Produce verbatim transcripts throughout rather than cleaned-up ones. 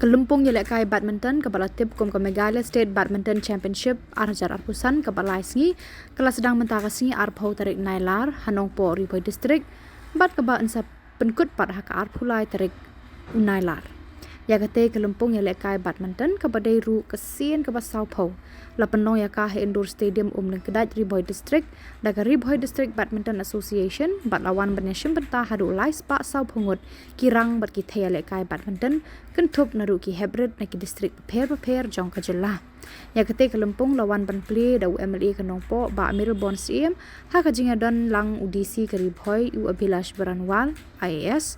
Ka lympung ïalehkai badminton kaba la tip kum ka Meghalaya State Badminton Championship ar hajar arphew san kaba lai sngi ka la sdang mynta ka sngi arphew tarik Nailar ha Nongpoh, Ri Bhoi District, bad kaba yn sa pynkut pat ha ka arphew lai tarik u Nailar. Ïa katei ka lympung ïalehkai badminton kaba dei ruh ka sien kaba sawphew la pynlong ïa ka ha Indoor Stadium Umlyngkdait, Ri Bhoi District, da ka Ri Bhoi District Badminton Association, bad la wan ban ïashim bynta haduh lai spah sawphew ngut ki rang bad ki thei ïalehkai badminton, kynthup naduh ki heprit na ki district bapher bapher jong ka jylla. Ïa katei ka lympung la wan ban plie da u M L A ka Nongpoh, Bah Mayralborn Syiem, ha ka jingïadon lang u D C ka Ri Bhoi, u Abhilash Baranwal, I A S,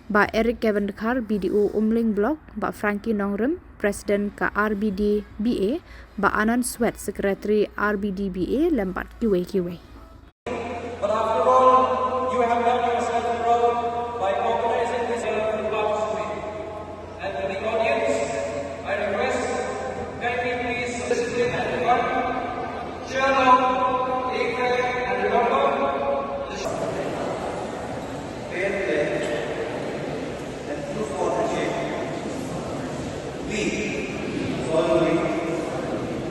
Bah Eric Kevin Dkhar, B D O Umling Block, Bah Frankie Nongrim, President ka R B D B A, Bah Anand Swet, Secretary R B D B A, lem bad kiwei kiwei. But after all, you have done yourself proud by organizing this event last week. And to the audience, I request, kindly please discipline and fun. Cheer loud, take care, and remember, the fair play and true for the game. We solemnly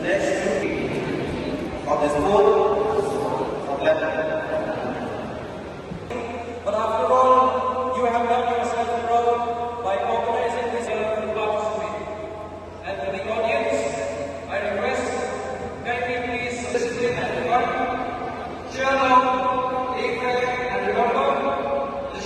pledge to of the sport of badminton. But after all, you have done yourself proud by organizing this event last week. And to the audience, I request, kindly please discipline and fun. Cheer loud, take care, and remember, the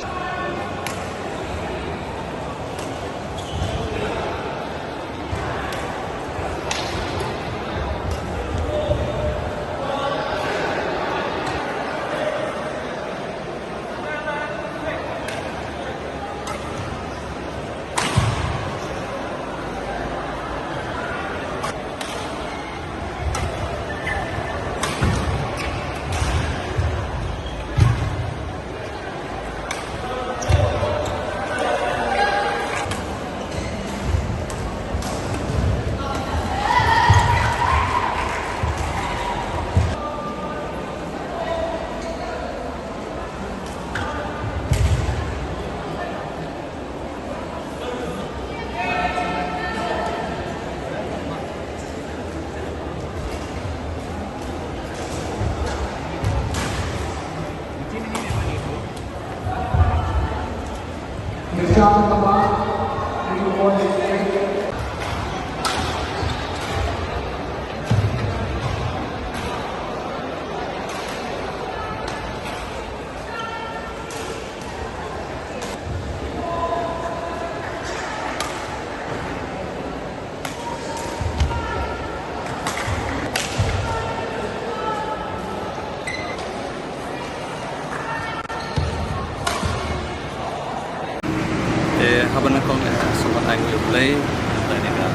Te haba nyngkong eh sngewbha ai khublei ïa kane ka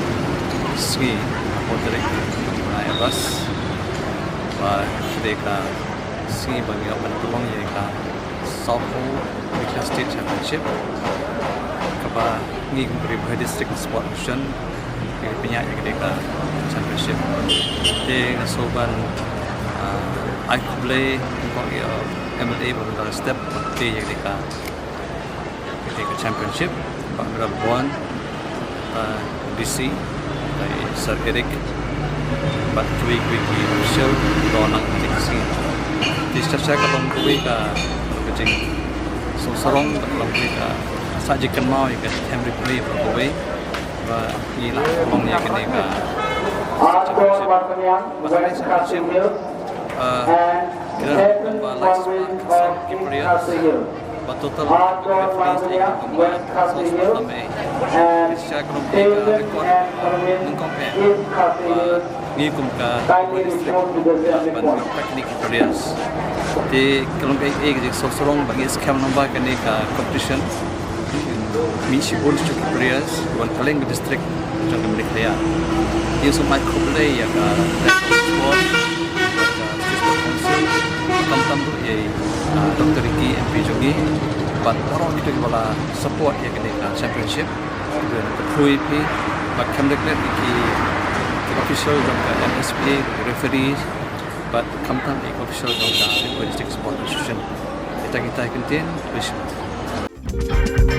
sngi, arphew tarik, bnai August, ba dei ka sngi ba ngi ïoh ban pynlong ïa ka sawphew Meghalaya State Championship, kaba ngi kum ka Ri Bhoi District Sport Association ngi pynïaid ïa kane ka championship. Te nga sngewbha ban, ah, ai khublei ïa u M L A ba mynta step ba te ïa kane ka, ïa kane ka championship, Bah Mayralborn, ah, D C, Bah Sir Eric, bad kiwei kiwei ki official, don lang ka jingïaseng. Te shisha ka long kawei ka, ka jingsngewsarong, ka long kawei ka sah jingkynmaw ïa ka them ri bhoi baroh kawei. Ba ngi la pynlong ïa kane ka championship. Ba kane championship, ah, ki la kum ba lai spah khatsan ki players. Ba total ki referees ki kum ba saw spah tam eh. Shisha ka long ka record nyngkong eh ba ngi kum ka Ri Bhoi District ban ïoh kat kine ki players. Te ka long kaei kaei ka jingsngewsarong ba ngi skhem lyngba kane ka competition. Mih shibun shuh ki players kiba wan kylleng ka district jong ka Meghalaya. Te ngi sngewbha ban ai khublei ïa ka National Sport, ïa ka District Sport Council, khamtam ruh ïa i, ah, Doctor Ricky, M P jong ngi, bad baroh kito kiba la support ïa kane ka championship. Kito kiba la pynroi phi, bad khamtam ruh ïa ki, ki official jong ka M S P, ki referees, bad khamtam ïa ki official jong ka Ri Bhoi District Sport Association. Kita kita ki ktien, khublei shibun.